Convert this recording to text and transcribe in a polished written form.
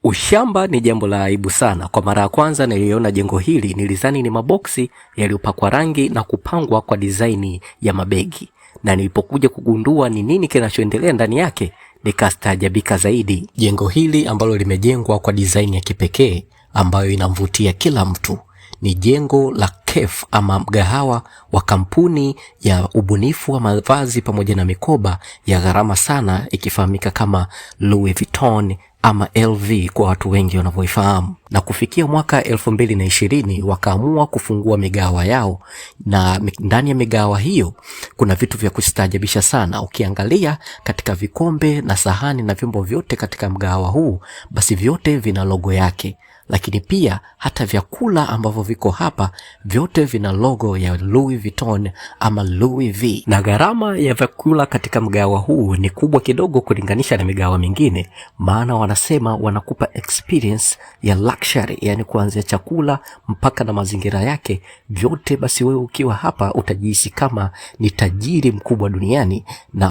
Ushamba ni jambo la aibu sana. Kwa mara ya kwanza niliona jengo hili nilidhani ni maboksi yaliyopakwa rangi na kupangwa kwa dizaini ya mabegi, na nilipokuja kugundua ni nini kinachoendelea ndani yake nikastaajabika zaidi. Jengo hili ambalo limejengwa kwa dizaini ya kipekee ambayo inamvutia kila mtu ni jengo la Kef ama mgahawa wa kampuni ya ubunifu wa mavazi pamoja na mikoba ya gharama sana ikifahamika kama Louis Vuitton ama LV kwa watu wengi wanavyoifahamu. Na kufikia mwaka 2020 wakaamua kufungua migahawa yao, na ndani ya migahawa hiyo kuna vitu vya kustaajabisha sana. Ukiangalia katika vikombe na sahani na vyombo vyote katika mgahawa huu, basi vyote vina logo yake, lakini pia hata vyakula ambavyo viko hapa vyote vina logo ya Louis Vuitton ama Louis V. Na gharama ya vyakula katika mgahawa huu ni kubwa kidogo kulinganisha na migahawa mingine, maana wanasema wanakupa experience ya luxury, yani kuanzia chakula mpaka na mazingira yake vyote. Basi wewe ukiwa hapa utajihisi kama ni tajiri mkubwa duniani na